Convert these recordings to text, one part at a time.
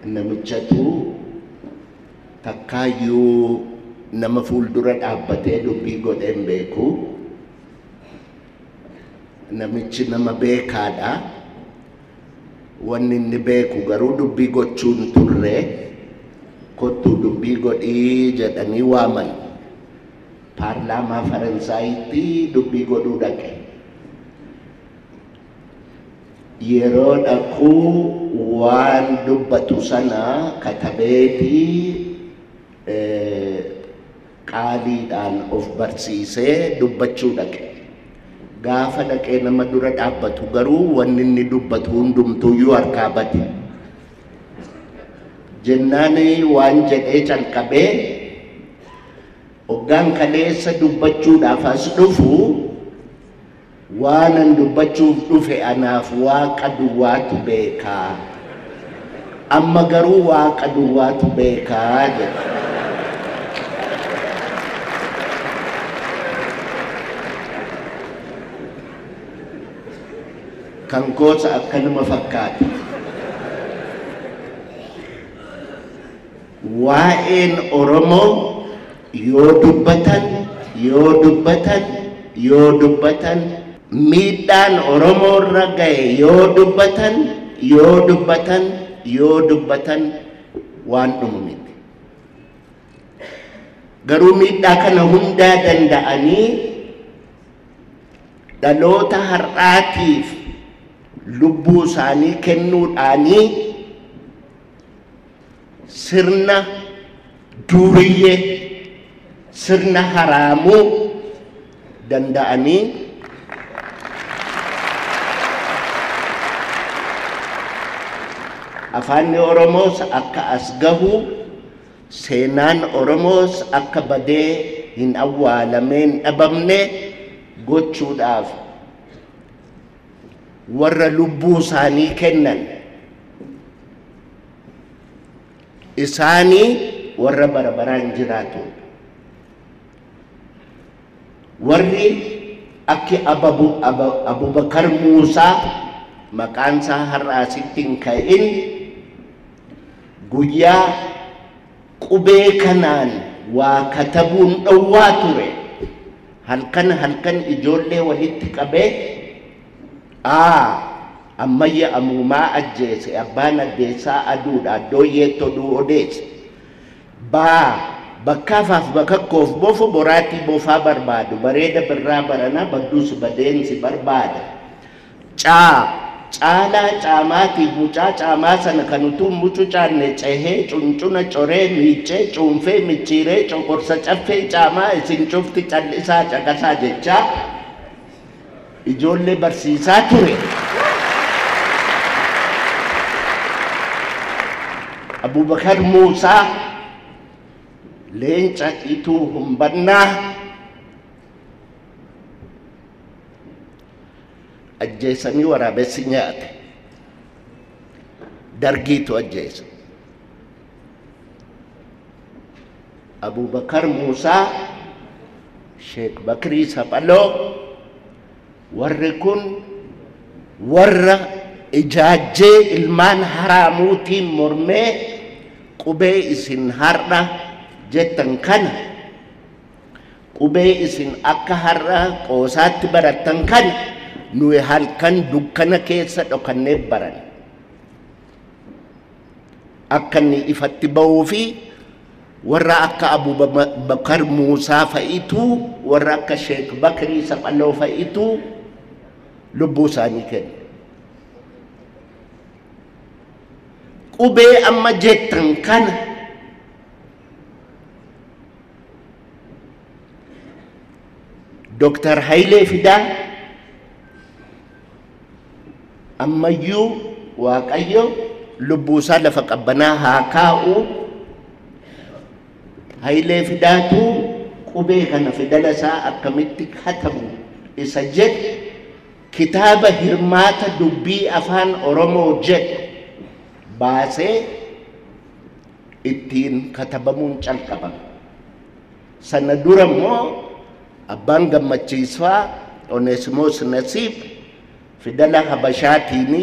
Namichatu takkaayyuu nama fuuldura dhaabbatee dubbii godhee hin beeku. Namichi nama beekaadha. Wanni inni beeku garuu dubbii gochuu hin turre. Kottuu dubbii godhii jedhanii waaman. Paarlaamaa Faransaayitti dubbii godhuu dhaqe. Yeroo dhaquu waan dubbatu sana katabeetii qaaliidhaan of barsiisee dubbachuu dhaqe. Gaafa dhaqee nama dura dhaabbatu garuu wanni inni dubbatu hundumtuuyyuu harkaa bade. Jennaan waan jedhee calqabee hoggaan kaleessa dubbachuudhaaf as dhufu waanan dubbachuuf dhufe anaaf waaqa duwwaatu beekaa. Amma garuu waaqa duwwaatu beekaa jedhe. Kan koosa akkanuma fakkaata. Waa'een Oromoo yoo dubbatan, yoo dubbatan, yoo dubbatan, miidhaan Oromoo irra ga'e yoo dubbatan, yoo dubbatan, yoo dubbatan waan dhumu miti. Garuu miidhaa kana hundaa danda'anii dhaloota har'aatiif lubbuu isaanii kennuudhaanii sirna duuriyyee, sirna haraamuu danda'anii afaanni Oromoos akka as gahu, seenaan Oromoos akka badee hin awwaalamee hin dhabamne gochuudhaaf warra lubbuu isaanii kennan isaanii warra bara baraan jiraatu. Warri akki Abubakar Muusaa maqaan isaa har'a asitti hin ka'in guyyaa qubee kanaan waa katabuun dhowwaa ture. Halkan halkan ijoollee walitti qabee ammayya amuumaa ajjeese abbaan addeessaa aduudha addooyyeetti oduu odeesse. Baa bakkaafaaf bakakkoof bofo boraatii bofaa barbaadu bareeda birraa baranaa badduus badeensi barbaada. Caa caalaa caamaatiif mucaa caamaa sana kan utuu mucucaanne cehee cuncuna coree miicee cuunfee micciiree coqorsa caffee caamaa isin cufti callisaa caqasaa jechaa ijoollee barsiisaa ture. Abubakar Muusaa leenca ituu humbannaa ajjeesanii waraabessi nyaate. Dargiitu ajjeese. Abubakar Muusaa, Sheek Bakrii Saphaloo warri kun warra ijaajjee ilmaan haraamuutiin mormee qubee isin har'a jettan kana qubee isin akka har'a qoosaatti barattan kana nuyi halkan dukkana keessa dhokannee baran. Akka inni ifatti ba'uu fi warra akka Abubakar Muusaa fa'itu warra akka Sheek Bakrii Saphaloo fa'itu lubbuu isaanii kenna. Qubee amma jettan kana Dr. Hayilee Fidaa ammayyuu Waaqayyo lubbuu isaa lafa qabbanaa haa kaa'u. Hayilee Fidaatu qubee kana fidala isaa akkamitti katabu isa jedhu kitaaba hirmaata dubbii afaan Oromoo jedhu baasee ittiin katabamuun calqabame. Sana dura immoo abbaan gammachiisaa Oneesimoos Nasiib fidala Habashaatiin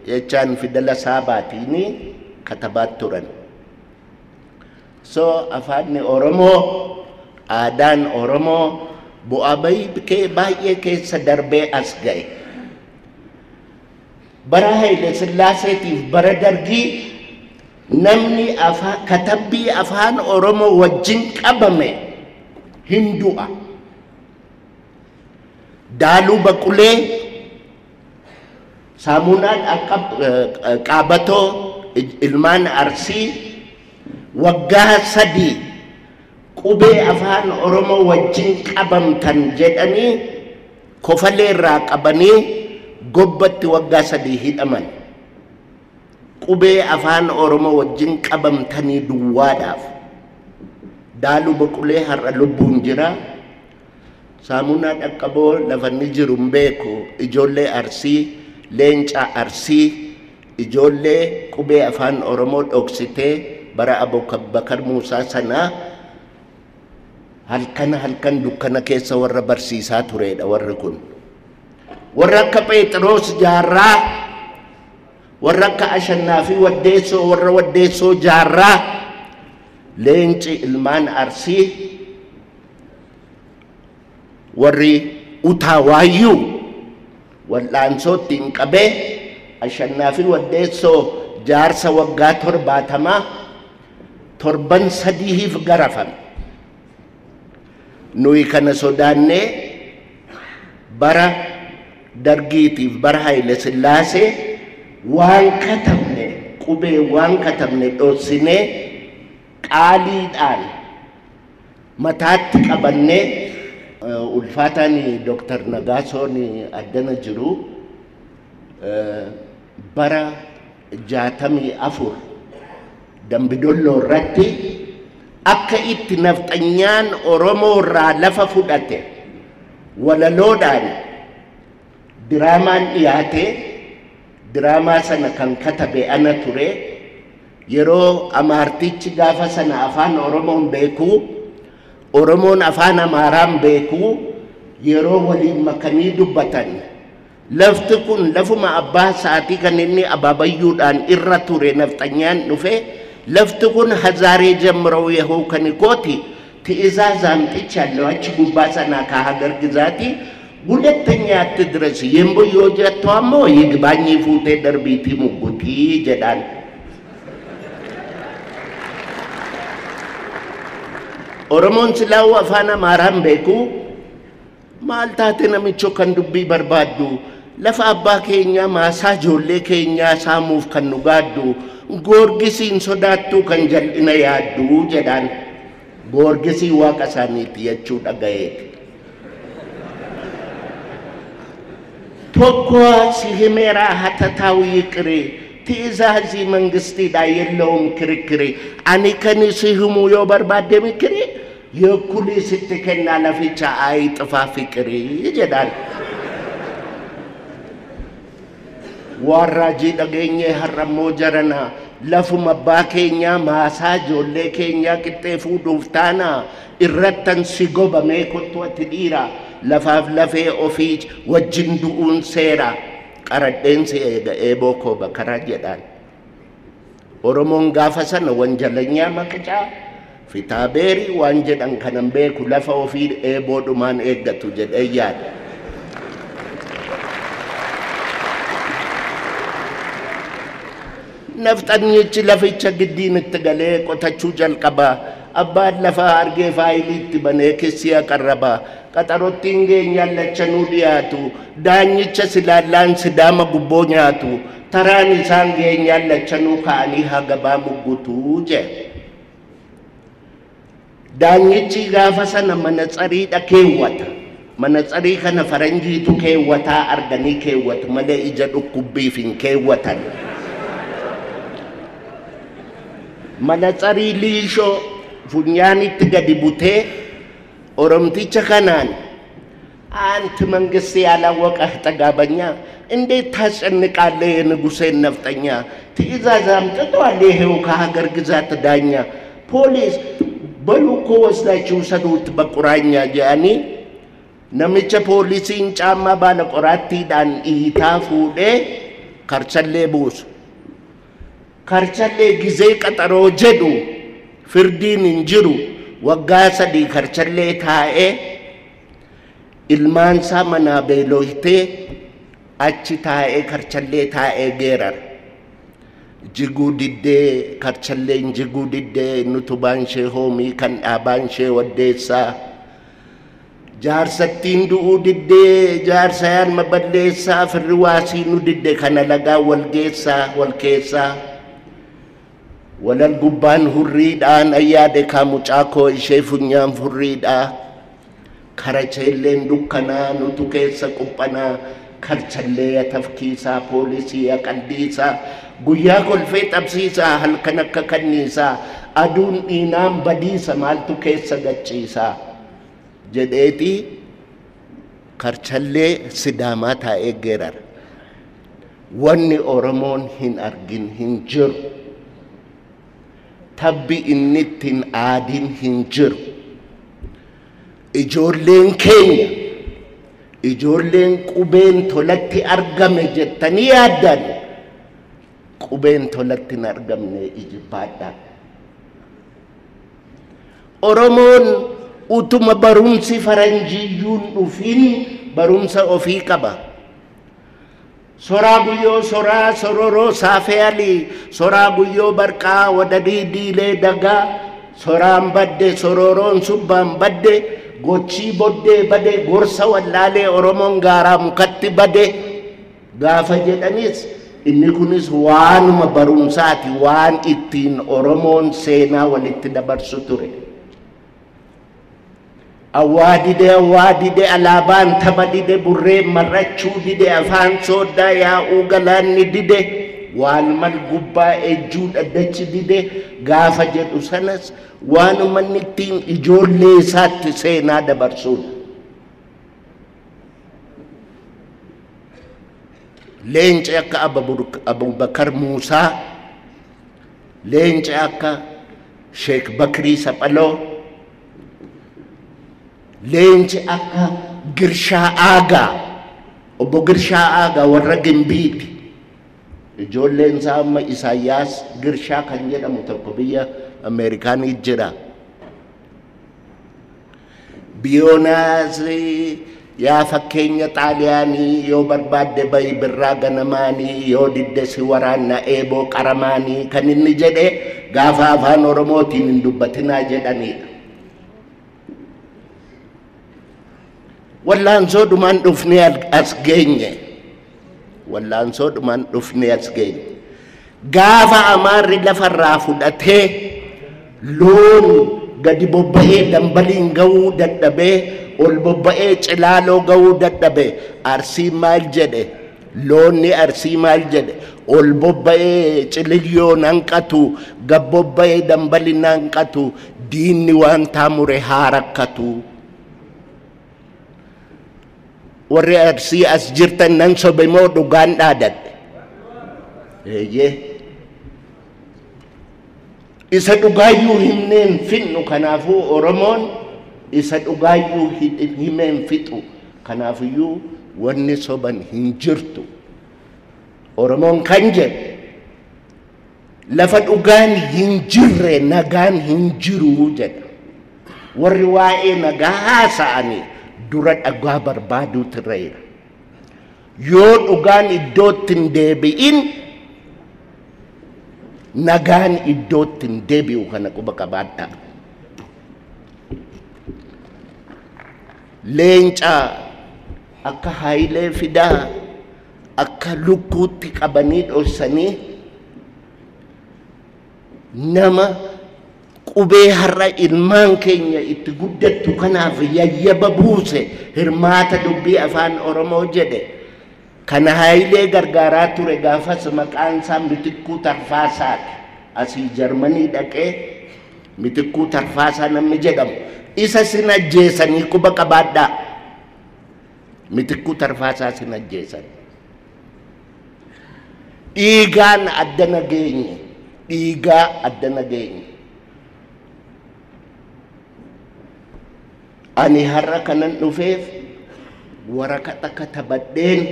jechaan fidala Saabaatiin katabaa turan. So afaanni Oromoo, aadaan Oromoo bu'aa bayii baay'ee keessa darbee as ga'e. Bara Haile Sillaaseetiif bara Dargii namni katabbii afaan Oromoo wajjin qabame hin du'a. Daaluu Baqulee, saamunaan akka qaabatoo ilmaan Arsii waggaa 3 qubee afaan Oromoo wajjin qabamtan jedhanii kofalee irraa qabanii gobbatti waggaa 3 hidhaman. Qubee afaan Oromoo wajjin qabamtanii duwwaadhaaf. Daaluu Baqulee har'a lubbuun jira. Saamunaa Dhaqqaboo lafa inni jiru hin beeku. Ijoollee Arsii, leenca Arsii, ijoollee qubee afaan Oromoo dhoksitee bara Abubakar Muusaa sanaa halkan halkan dukkana keessa warra barsiisaa turedha warri kun. Warra akka Phexros Jaarraa, warra akka Ashannaa fi Waddeessoo, warra Waddeessoo Jaarraa, leenci ilmaan Arsii, warri Utaa Waayyuu wal'aansootti hin qabee Ashannaa fi Waddeessoo jaarsa waggaa 70 torban 3 garafame. Nuyi kana sodaannee bara Dargiitiif bara Haile Sillaasee waan katabne qubee waan katabne dhoksinee qaaliidhaan mataatti qabannee. Ulfaataan Dooktar Nagaasoon addana jiru bara 64 Dambidolloo irratti akka itti nafxanyaan Oromoo irraa lafa fudhate walaloodhaan diraamaan dhiyaate. Diraamaa sana kan katabe ana ture. Yeroo Amaartichi gaafa sana afaan Oromoon beekuu, Oromoon afaan Amaaraan beekuu, yeroo waliin makanii dubbatan lafti kun lafuma abbaa isaatii kan inni abaabayyuudhaan irra ture nafxanyaan dhufe lafti kun hazaaree ጀምረው ይኸው ከኒኮቲ ትእዛዝ አምጥቻለሁ achi gubbaa sanaa ከሀገር ግዛቲ ሁለተኛ አትድረስ የምቦዮ ጀቷሞ ይግባኝ ፉቴ ደርቢቲ ሙጉቲ jedhaan. Oromoon silaa'uu afaan Amaaraan beeku maal taate namicho kan dubbii barbaaddu lafa abbaa keenyaa maasaa ijoollee keenyaa saamuuf kan nu gaaddu Goorgisiin sodaattuu kan jal'ina yaaddu jedhaan. Goorgisii waaqa isaaniiti jechuu dhagayeeti. Tokko si himeeraa hatataa'u yiqiri ትእዛዚ መንግስቲidha የለውም ክርክሪ ani kan si himuu yoo barbaadde mikiri የኩሊ sitti kennaa laficha ayixfaa fiqirii jedhaan. Waan raajii dhageenyee har'ammoo jarana lafuma abbaa keenyaa maasaa ijoollee keenyaa qixxee fuudhuuf taana irrattan si gobamee kottu ati dhiira lafaaf lafee ofii wajjin du'uun seera qaradheen si eega eeboo koo bakaraa jedhaan. Oromoon gaafa sana wanjalanyaa maqicaa fitaabeerii waan jedhan kanan beeku lafa ofii eeboodhumaan eeggatu jedhee yaada. Nafxanyichi laficha giddiin itti galee qotachuu jalqaba. Abbaan lafaa argee faayilii itti banee kissii aqarraba. Qaxarootti hin geenyaan lachanuu dhiyaatu. Daanyicha silaallaan sidaama gubboo nyaatu. Taraan isaan geenyaan lachanuu ka'anii hagabaa muggutuu jedhe. Daanyichi gaafa sana mana tsariidha keewwata. Mana tsarii kana faranjiitu keewwataa arganii keewwatu malee ija dhukkubbiif hin keewwatan. Mana tsarii liishoo funyaanitti gadi butee Oromticha kanaan አንተ መንግስት ያላወቀህ ጠጋበኛ እንዴት ታስጨንቃለህ የንጉሴን ነፍጠኛ? ትእዛዝ አምጥቷል ይሄው ከሀገር ግዛት ዳኛ። ፖሊስ በሉ እኮ ወስዳችሁ ውሰዱት በቁራኛ jedhanii namicha poolisiin caammaa baala qoraattiidhaan dhiitaa fuudhee Karchallee buusu. Karchallee gizee qaxaroo jedhu firdiin hin jiru. Waggaa 3 karchallee taa'ee ilmaansaa manaa beeloytee achi taa'ee karchallee taa'ee geerara. Jiguu diddee karchalleen jiguu diddee nutubaan ishee hoomii kan dhaabaan ishee waddeessaa. Jaarsattiin du'uu diddee jaarsa yaalma balleessaa firri waasii nu didde kana lagaa wal geessaa wal keessaa. Walal gubbaan hurriidhaan ayyaade kaa mucaa koo ishee funyaan furriidhaa. Karacheelleen dukkanaa nutu keessa quphanaa karchallee tafkiisaa poolisii qaldiisaa guyyaa kolfee xabsiisaa halkan akka kanniisaa aduun dhiinaan badiisa maaltu keessa gachiisaa jedheeti karchallee Sidaamaa taa'ee geerara. Wanni Oromoon hin argin hin jiru. Tabbi inni ittiin aadiin hin jiru. Ijoolleen keenya ijoolleen qubeen tolatti argame jettanii yaaddan qubeen tolatti hin argamne ijibbaadha. Oromoon utuma barumsi faranjiyyuun dhufin barumsa ofii qaba. Soraa guyyoo soraa sororoo saafee alii soraa guyyoo barqaa wadadii diilee dagaa soraan badde sororoon subbaan badde gochii boddee bade gorsa wallaalee Oromoon gaaraa mukatti bade gaafa jedhanis inni kunis waanuma barumsaati waan ittiin Oromoon seenaa walitti dabarsu ture. Awwaa dide alaabaan tapha dide burreen marrachuu dide afaan sooddaa yaa'uu galaanni dide waan mal gubbaa ejjuu dhaddachi dide gaafa jedhu sanas waanuma inni ittiin ijoollee isaatti seenaa dabarsuudha. Leenci akka Abubakar Muusaa, leenci akka Sheek Bakrii Saphaloo, leenci akka Girshaa Aagaa, obbo Girshaa Aagaa warra Gimbiiti. Ijoolleen isaa amma Isaayyaas Girshaa kan jedhamu tokko biyya Ameerikaanii jira. Biyoonaas yaa fakkeenya Xaaliyaanii yoo barbaadde bayi birraa ganamaanii yoo didde si waraanna eeboo qaramaanii kan inni jedhe gaafa afaan Oromootiin hin dubbatinaa jedhanidha. Wallaansoo dhumaan dhufnee as geenye. Wallaansoo dhumaan dhufnee as geenye. Gaafa Amaarri lafarraa fudhatee loon gadi bobba'ee dambaliin ga'uu dadhabee ol bobba'ee cilaaloo ga'uu dadhabee Arsii maal jedhe loonni Arsii maal jedhe ol bobba'ee cililyoon hanqatu gad bobba'ee dambaliin hanqatu diinni waan taamure haa rakkatu. Warri Arsii as jirtan nan sobe moo dhugaan dhaadadhe? Eeyyee. Isa dhugaayyuu himneen finnu kanaafuu Oromoon isa dhugaayyuu himeen fixu kanaafiyyuu wanni soban hin jirtu. Oromoon kan jedhe lafa dhugaan hin jirre nagaan hin jiru jedha. Warri waa'ee nagaa haasa'anii dura dhugaa barbaaduutu irra jira. Yoo dhugaan iddootti hin deebi'in nagaan iddootti hin deebi'u kana quba qabaadhaa. Leenca akka Hayilee Fidaa akka lukkuutti qabanii dhoksanii nama qubee har'a ilmaan keenya itti guddattu kanaaf yayyaba buuse hirmaata dubbii afaan Oromoo jedhe kana Hayilee gargaaraa ture gaafas maqaan isaa Mitikkuu Tarfaasaati. Asii Jarmanii dhaqee Mitikkuu Tarfaasaa namni jedhamu isa sin ajjeesanii quba qabaadhaa. Mitikkuu Tarfaasaa sin ajjeesan. Dhiigaan addana geenye, dhiigaa addana geenye. Ani har'a kanan dhufeef waraqata katabadheen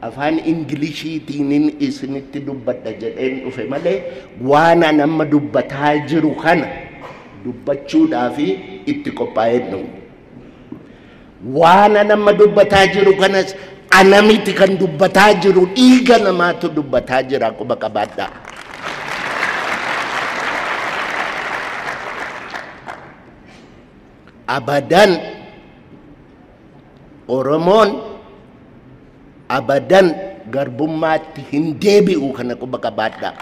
Afaan Ingiliishiitiinin isinitti dubbadha jedheen dhufe malee waan an amma dubbataa jiru kana dubbachuudhaaf itti qophaa'een dhufe. Waan an amma dubbataa jiru kanas ana miti kan dubbataa jiru, dhiiga namaatu dubbataa jira, quba qabaadhaa. Abadan Oromoon abadan garbummaatti hin deebi'u, kana quba qabaadhaa.